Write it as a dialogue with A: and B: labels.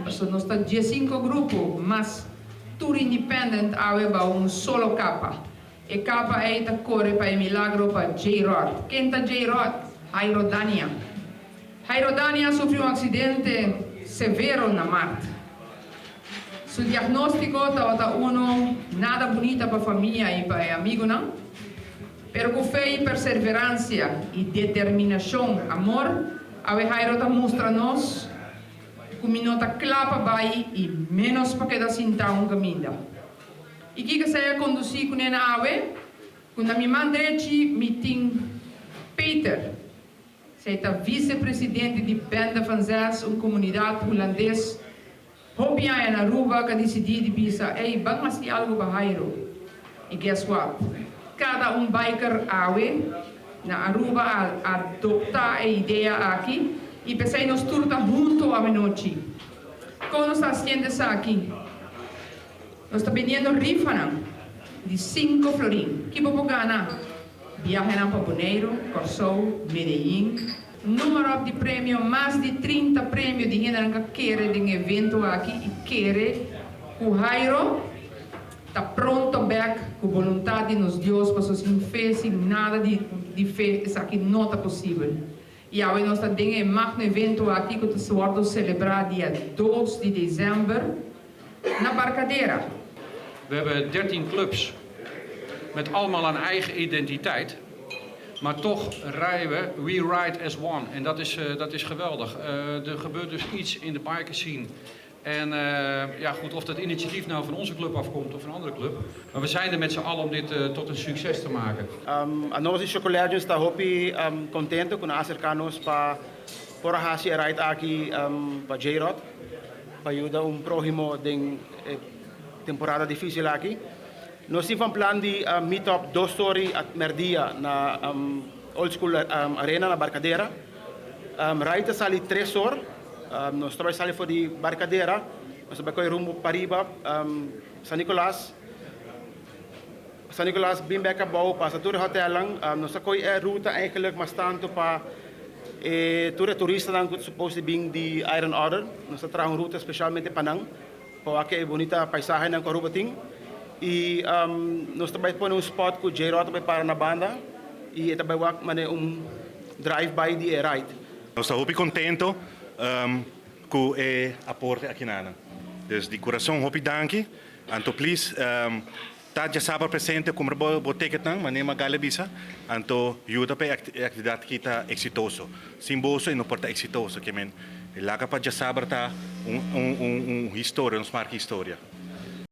A: Paso nos ta 15 grupo, mas tur independent awe bou un solo capa. E capa ey ta core pa e milagro pa J-Rod. Ken ta J-Rod? Jairo Dania. Jairo Dania a sufri un accidente severo na maart. Su diagnostico tabata uno nada bunita pa famia y pa e amigonan. Pero cu fe y perseverancia y determinacion, amor, awe Jairo ta mustra nos cu mi no ta cla pa bay y menos pa keda sinta un caminda. Y kico esey a conduci cu nena awe? Cu na mi man drechi mi tin Peter. Esey ta vicepresidente di Bende van Zes, un comunidad Hulandes hopi aña na Aruba cu a dicidi di bisa, "Ey, ban haci algo pa Jairo." Y guess what? Cada un biker awe na Aruba a adopta e idea aki y pesey nos tur ta hunto anochi. Con nos ta haciendo esaki? Nos ta bendiendo rifanan di 5 florin. Kico bo por gana? Viahenan pa Boneiro, Corsou, Medellín. Numero di premio, mas di 30 premio di hende cu kier den evento aki y kier cu Jairo ta pronto back cu boluntad di nos Dios, paso sin fe, sin nada di fe, esaki no ta posibel. Y awe nos ta den e magno evento aki cu ta wordo celebra dia 2 di december na Barcadera.
B: We hebben 13 clubs met allemaal een eigen identiteit. Maar toch rijden we, we ride as one. En dat is geweldig. Er gebeurt dus iets in de biker scene. En ja, goed, of dat initiatief nou van onze club afkomt of van een andere club. Maar we zijn er met z'n allen om dit tot een succes te maken.
C: Anos di Choco Legends ta hopi contento cu nan a acerca nos pa por haci e ride aki pa J-Rod, pa yuda un prohimo den temporada dificil aki. Nos tin plan di meet up 2 or merdia na Old School Arena na Barcadera. Ride sali 3 or. Nos ta bay sali for di Barcadera. Nos ta bay rumbo pariba, San Nicolas. San Nicolas, bin back abou, pasa tur hotel. Nos ta coy e ruta eigenlijk mas tanto pa tur turistanan cu supposed bin di Iron Order. Nos ta traha un ruta specialmente pa nan, pa e bunita paisahe nan cu Aruba tin. Y nos tambe ta pone un spot cu J-Rod tambe para na banda y tambe wak mane un drive-by di ride.
D: Nos ta hopi contento cu e aporte aki na. Dus di curason, hopi danki. Anto please, ta diasabra presente cumpra bo ticket nan, manera Magali a bisa. Anto yuda pa e actividad aki ta exitoso. Sin boso e no por ta exitoso, kiermen laga pa diasabra ta un historia, nos marca historia.